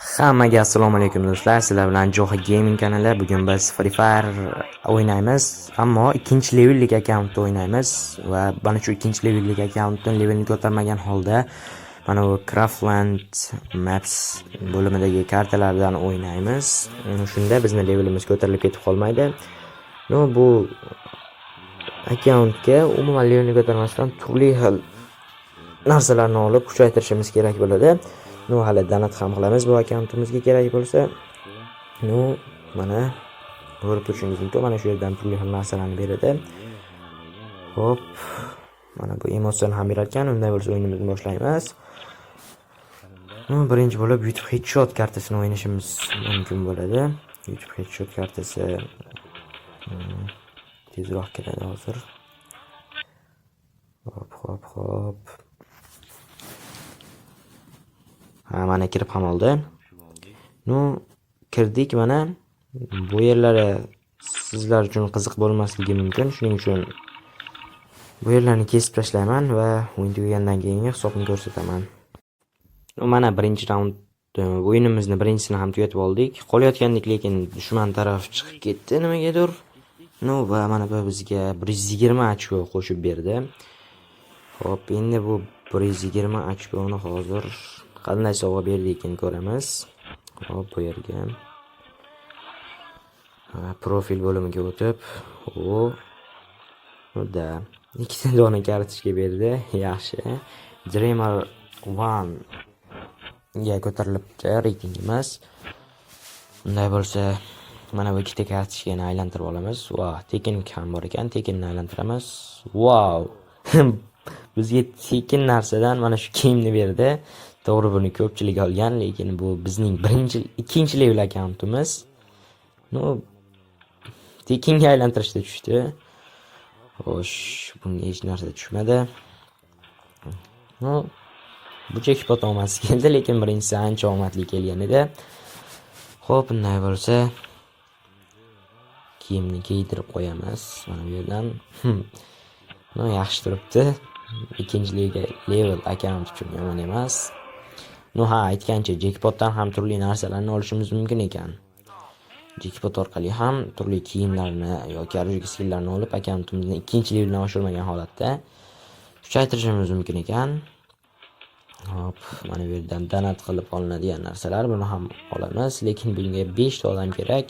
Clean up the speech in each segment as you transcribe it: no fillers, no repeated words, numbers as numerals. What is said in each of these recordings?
Hammaga assalomu alaykum, do'stlar. Sizlar bilan Joha Gaming kanali. Bugun biz Free Fire o'ynaymiz, ammo ikkinchi levellik akkauntda o'ynaymiz va mana shu ikkinchi levellik akkauntdan levelni ko'tarmagan holda mana bu Craftland Maps bo'limidagi kartalardan o'ynaymiz. Shunda bizni levelimiz ko'tarilib ketib qolmaydi. Но, bu akkauntga umuman levelni ko'tarmasdan turli xil narsalarni olib kuchaytirishimiz kerak bo'ladi. Ну, hali donat ham qilamiz bu akkauntimizga kerak bo'lsa. Ну, mana ko'rib turishingiz mumkin, mana shu yerdan turli xil narsalarni beradi. Xo'p, mana bu emotsiyani ham berar ekan. Unday bo'lsa, o'yinimizni boshlaymiz. Ну, birinchi bo'lib YouTube Headshot kartasini o'ynashimiz mumkin bo'ladi. YouTube Headshot kartasi tezroq kiradi hozir. Hop, hop, hop. Ha, mana kirib ham oldi. Ну, kirdik mana. Bu yerlari sizlar uchun qiziq bo'lmasligi mumkin. Shuning uchun bu yerlarni kesib tashlayman va o'yin tugagandan keyin hisobni ko'rsataman. Ну, mana birinchi raund o'yinimizni birinchisini ham tugatib oldik. Qolayotgandik, lekin dushman taraf chiqib ketdi nimagadir. Ну, va mana bu bizga 120 ochko qo'shib berdi. Xo'p, endi bu 120 ochkoni hozir qanday sovg'a berdi ekan, ko'ramiz. Hop, bu yerga profil bo'limiga o'tib, o да, ikkita dona kartochka berdi. Yaxshi. Dreamer 1 ga ko'tarilibdi reytingimiz. Unday bo'lsa, mana bu ikkita kartochkani aylantirib olamiz. Va tekin ham bor ekan, tekinni aylantiramiz. Vau! Bizga tekin narsadan mana shu kiyimni berdi. To'g'ri, buni ko'pchilik olgan, lekin bu bizning birinchi, ikkinchi level akkauntimiz. Ну, tekinga aylantirishda tushdi. Xo'sh, bunga hech narsa tushmadi. Ну, bu jekpot omadsiz keldi, lekin birinchisi ancha omadli kelgan edi. Xo'p, unday bo'lsa, kiyimni kiydirib qo'yamiz mana bu yerdan. Ну, yaxshi turibdi. Ikkinchi level akkaunt uchun yomon emas. Ну ha, aytgancha, jekpotdan ham turli narsalarni olishimiz mumkin ekan. Jekpot orqali ham turli kiyimlarni yoki оружие skinlarni olib, akkauntimizni ikkinchi leveldan oshirmagan holatda kuchaytirishimiz mumkin ekan. Hop, mana bu yerdan donat qilib olinadigan narsalar, buni ham olamiz, lekin bunga 5 ta odam kerak.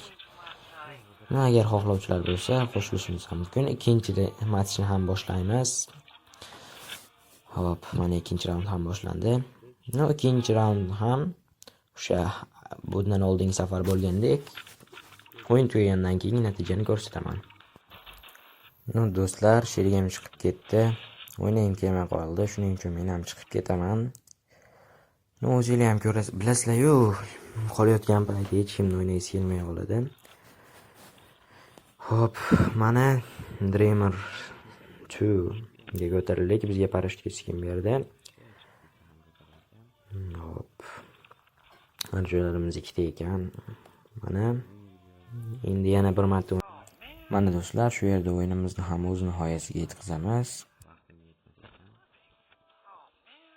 Ну, agar xohlovchilar bo'lsa, qo'shilishimiz ham mumkin. Ikkinchi matchni ham boshlaymiz. Hop, mana ikkinchi raund ham boshlandi. Ну, ikkinchi raund ham o'sha bundan oldingi safar bo'lgandek, o'yin tugagandan keyin natijani ko'rsataman. Ну, do'stlar, sherigim chiqib ketdi. O'ynagim kelmay qoldi, shuning uchun men ham chiqib ketaman. Ну, o'zinglar ham ko'rasiz, bilasizlar-yu, qolayotgan paytda hech kimni o'ynagisi kelmay qoladi. Xo'p, mana Dreamer 2 ga ko'tarildik. Bizga parashyutga skin berdi. Hop. Joylarimiz ikkita ekan. Mana endi yana bir marta. Mana do'stlar, shu yerda o'yinimizni ham o'z nihoyasiga yetkazamiz.